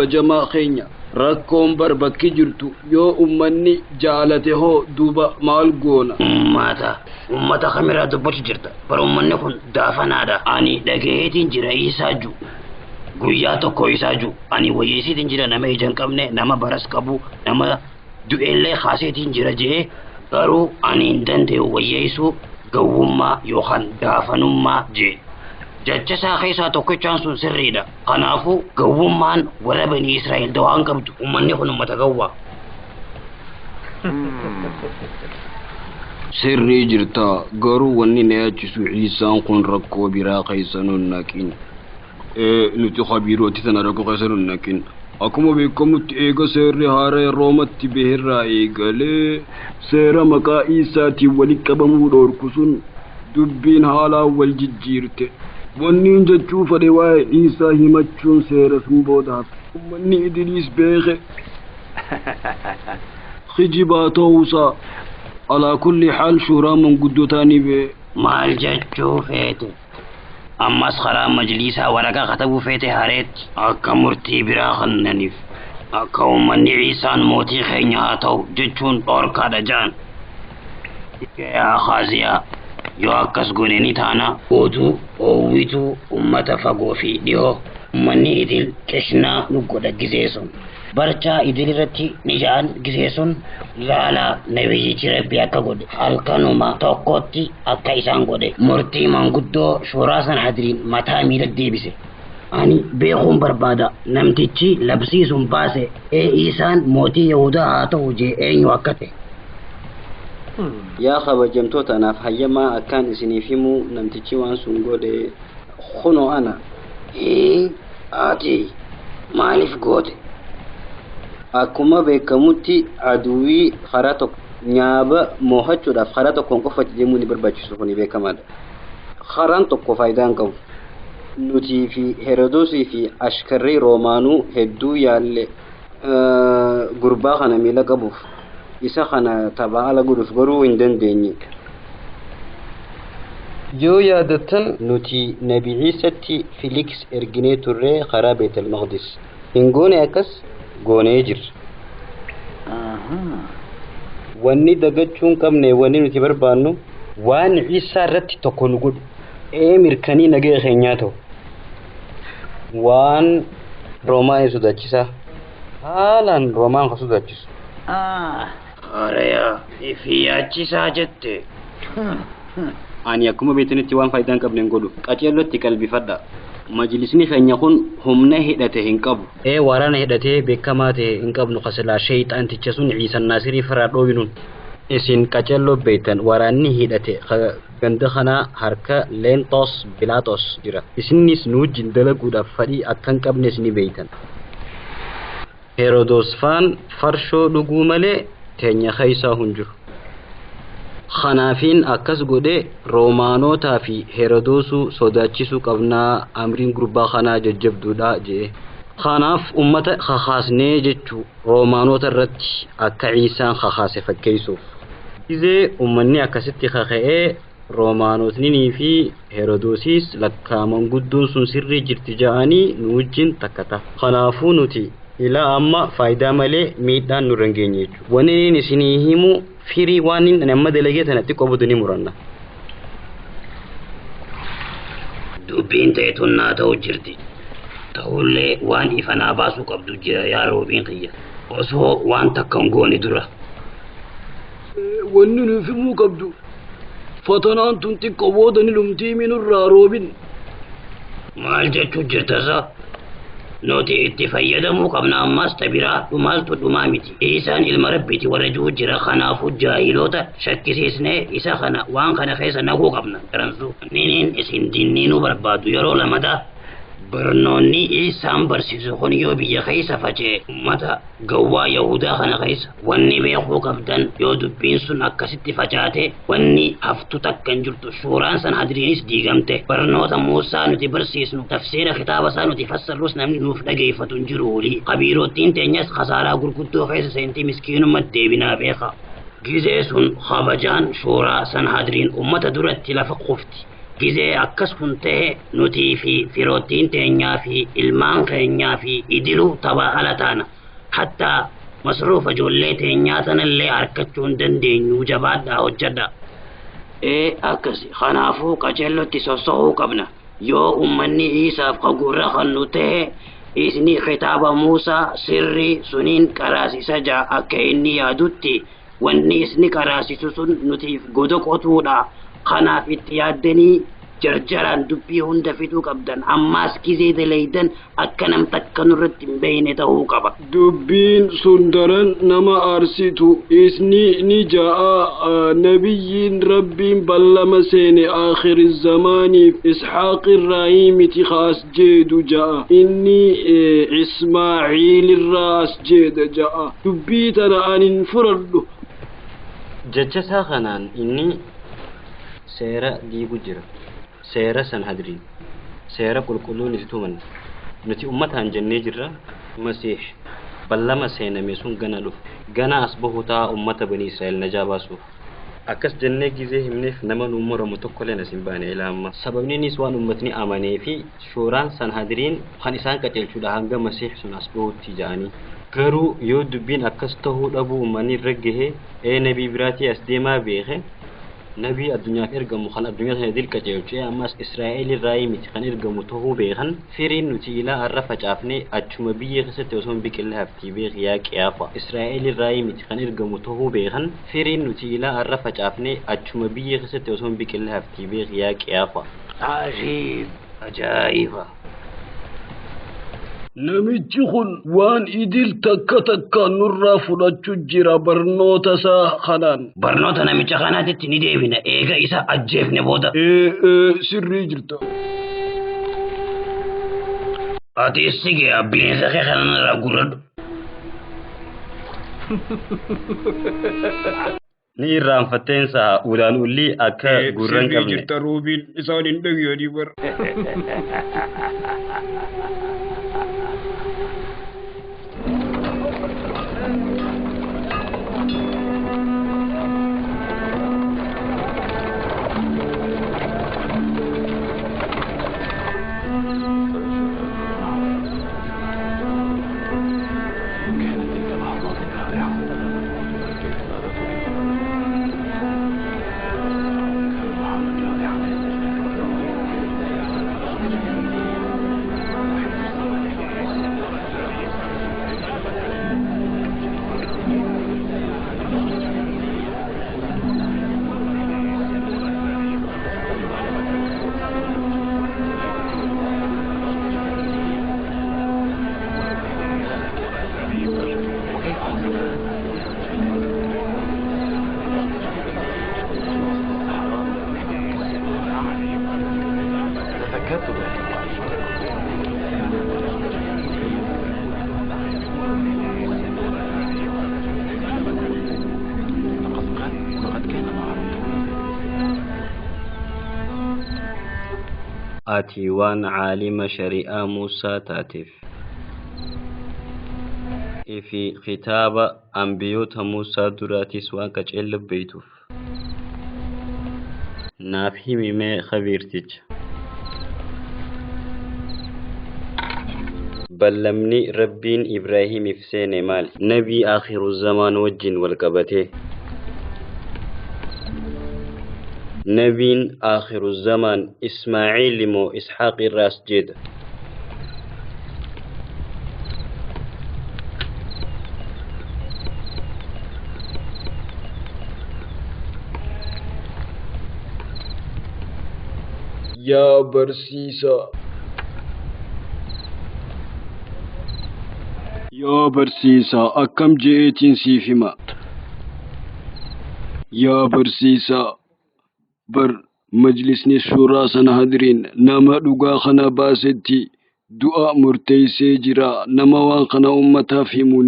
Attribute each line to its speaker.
Speaker 1: Kabajamaa keenya, rakkoon bar bakki jirtu yoo ummanni jaalate hoo duuba maal goona?
Speaker 2: Ummata, ummata kamirraa dubbachuu jirta? Bar ummanni kun daafanaadha. Ani dhagaheetiin jira isaa ju. Guyyaa tokko isaa ju. Ani wayyeessiitiin jira nama ija hin qabne, nama baras qabu, nama du'ellee kaaseetiin jira jee, garuu ani hin danda'u wayyeessuu, gawwummaa yookaan daafanummaa jee. Jecha isaa keessaa tokkichaan sun sirriidha. Kanaafuu gawwummaan warra Banii Israa'el dawaan qabdu, ummanni kun ummata gawwaa.
Speaker 1: Sirrii jirta, garuu wanni na yaachisu Iisaan kun rakkoo biraa keessa nun naqin. Ee, nuti kabirooti tana rakkoo keessa nun naqin. Akkuma beekamutti eega seerri haaraa Roomatti baherraa eegalee seera maqaa Iisaatiin walitti qabamuu dhoorku sun dubbiin haalaan wal jijjiirte. Wanni jechuu fedhe waa'ee Iisaa himachuun seera sun booda hafe. Ummanni Idiliis beeke kijibaa ta'uusaa. Alaa kulli haal shuuraa manguddotaa ni be'e.
Speaker 2: Maal jechuu feete? Ammas karaa majliisaa waraqaa katabuu feete hareetti akka murtii biraa kennaniif. Akka uummanni Iisaan mootii keenya haa ta'u jechuun dhoorkaadha ja'an. Yaa Kaaziyaa, yoo akkas goone ni taana oduu oowwituu uummata fagoo fi dhihoo uummanni idil qishnaa nu godha gisee sun. Barchaa idil irratti ni ja'an gisee sun, laalaa nabiyyichi Rabbi akka godhe halkanuma tokkotti akka isaan godhe murtii manguddoo shuuraa san hadiriin mataa miila deebise. Ani beekuun barbaada namtichi labsii sun baase ee Iisaan mootii Yahudaa haa ta'u jee eenyu akka ta'e.
Speaker 3: Yaa kabajamtoota, anaaf hayyamaa akkaan isiniif himuu namtichi waan sun godhe kunoo ana.
Speaker 2: Ee, ati maaliif goote?
Speaker 3: Akkuma beekamutti aduwii karaa tokko nyaaba moo'achuudhaaf karaa tokkoon qofa deemuu ni barbaachisu, kuni beekamaadha. Karaan tokko faayidaa hin qabu. Nutii fi Herodoosii fi ashkarrii Roomaanuu hedduu yaalle gurbaa kana miila qabuuf isa kana taphaa ala godhuuf, garuu hin dandeenye. Yoo yaadattan nuti Nabi Iisatti Filiks erginee turree karaa Beetel Maqdis. Hin goone akkas goonee jirra. Wanni dagachuu hin qabne, wanni nuti barbaannu waan Iisaa irratti tokko nu godhu. Ee, mirkanii nagaya keenyaa ta'u. Waan Roomaan sodaachisaa. Haalaan Roomaan kan sodaachisu.
Speaker 2: Hareyaa, ifi yaachisaa jette.
Speaker 3: Ani akkuma beektanitti waan faayidaa hin qabne hin godhu. Qaceellotti qalbifadha. Majlisni keenya kun humna hidhate hin qabu. Ee, waraana hidhatee beekamaa ta'e hin qabnu kasilaa sheeyxaanticha sun Iisan Naasirii firaa dhoobinuun. Isin qaceelloo beektan, waraanni hidhate ganda kanaa harka Leenxoos Bilaaxoos jira. Isinis nu wajjin dalaguudhaaf fedhii akka hin qabnes ni beektan. Herodoos faan farshoo dhuguu malee teenya keessaa hin jiru. Kanaafiin akkas godhe, Roomaanotaa fi Herodoosuu sodaachisuu qabnaa, amriin gurbaa kanaa jajjabduudha jee. Kanaaf ummata kakaasnee jechuu Roomaanota irratti akka Iisaan kakaase fakkeessuuf. Gizee ummanni akkasitti kaka'ee Roomaanotninii fi Herodoosiis lakkaaman guddoon sun sirrii jirti ja'anii nu wajjin takkata. Kanaafuu nuti ilaa amma faayidaa malee miidhaan nurra hin geenye jechuudha. Wanni inni isinii himu firii waan inni amma dalagee tana xiqqoo booda ni muranna.
Speaker 2: Dubbiin ta'e tun naa ta'u jirti. Ta'ullee waan ifa naa baasuu qabdu jira yaa roobiin kiyya. Osoo waan takka hin goone dura.
Speaker 1: Wanni nuuf himuu qabdu fatanaan tun xiqqoo booda ni dhumtii minurraa roobin.
Speaker 2: Maal jechuu jirtasa? Nuti itti fayyadamuu qabna, ammas tabiraa dhumaaltu dhumaa miti. Isaan ilma Rabbiiti warra jiru jira, kanaafuu jaahiloota shakkisiisnee isa kana waan kana keessa naquu qabna. Garansuu niniin isin dinniinuu barbaadu yeroo lamadaa barnoonni isaan barsiisu kun yoo biyya keessa faca'e ummata gawwaa Yahudaa kana keessa wanni beekuu qabdan, yoo dubbiin sun akkasitti facaate wanni haftu takka hin jirtu. Suuraan san hadiriinis diigamte, barnoota Muusaa nuti barsiisnu, tafsiira kitaaba isaa nuti fassarrus namni nuuf dhageeffatu hin jiru. Olii qabiirottiin teenyas kasaaraa gurguddoo keessa seentii miskiinumma deebinaa beeka. Gizee sun kabajaan suuraa san hadiriin ummata duratti lafa qufti. Gizee akkas kun ta'e nutii fi firoottiin teenyaa fi ilmaan keenyaa fi idiluu tapha ala taana. Hattaa masruufa ijoollee teenyaa sanallee harkachuu hin dandeenyu jabaadhaa hojjedha. Ee akkasi kanaafuu qajeellotti sosso'uu qabna. Yoo ummanni Iisaaf gurra kannu ta'e isni kitaaba Muusaa sirrii suniin qaraasisa jaa akka inni yaadutti wanni isni qaraasisu sun nutiif goda qotuudha. Kanaaf itti yaaddanii jarjaraan dubbii hunda fiduu qabdan ammaas gizee dalaydan akka nam takka nurratti hin beeyne ta'uu qaba.
Speaker 1: Dubbiin sun daran nama aarsitu isni ni ja'a nabiyyiin rabbiin ballama seene aakhiri zamaaniif isxaaq irraa miti kaas jeedu ja'a inni ismaaciil irraa as jeeda ja'a dubbii tana anin furadhu.
Speaker 3: Jecha isaa kanaan inni seera diigu jira. Seera Sanhadriin seera qulqulluun itti tuman nuti ummataan jennee jirra. Masiih ballama seename sun gana dhufu gana as bahu ta'a ummata bani Israa'el najaa baasuuf akkas jennee gizee himneef nama nu muramu tokkolleen as hin baane ilaa amma. Sababni innis waan ummatni amanee fi shooraan Sanhadriin kan isaan qajeelchuudha hanga Masiih sun as bahutti ja'anii. Garuu yoo dubbiin akkas tahuu dhabuu uummanni irra gahe ee nabii biraatii as deemaa beeke nabii addunyaaf ergamu kan addunyaa sana dil qajeelchu ammas Israa'el irraa miti kan ergamu tahuu beekan firiin nuti ilaa har'a facaafne achuma biyya keessatti osoo hin biqille haftii beek yaa qiyaafa. Israa'el irraa miti kan ergamu tahuu beekan firiin nuti ilaa har'a facaafne achuma biyya keessatti osoo hin biqille haftii beek yaa qiyaafa.
Speaker 2: Ajiib ajaa'iba.
Speaker 1: Namichi kun waan idil takka takkaan nurraa fudhachuu jira barnoota isaa kanaan.
Speaker 2: Barnoota namicha kanaatitti ni deebina eega isa ajjeefne booda.
Speaker 1: Ee sirrii jirta.
Speaker 2: Ati sigee bineensa kee kana irraa gurradhu.
Speaker 3: Ni irraanfatteensa ulaan ullii akka gurra hin
Speaker 1: Sirrii
Speaker 3: qabne.
Speaker 1: jirta ruubiin isaan hin dhagiyanii bara.
Speaker 3: Ati waan caalima shari'aa Muusaa taateef ifi kitaaba ambiyoota Muusaa duraatis waan qajeello beeytuuf naaf himi mee khabiirticha. Ballamni Rabbiin Ibraahimiif seene maali? Nabii akhiru zamaan wajjin wal qabatee. Nabiin akhiru zamaan Ismaaciil moo Isxaaq irraas jedha.
Speaker 1: Yaa barsiisaa. Yaa barsiisaa akkam je'eetiin siif hima. Yaa barsiisaa bar majlisni suuraa Sanhadriin nama dhugaa kana baasetti du'a murteessee jira nama waan kana ummataaf himu.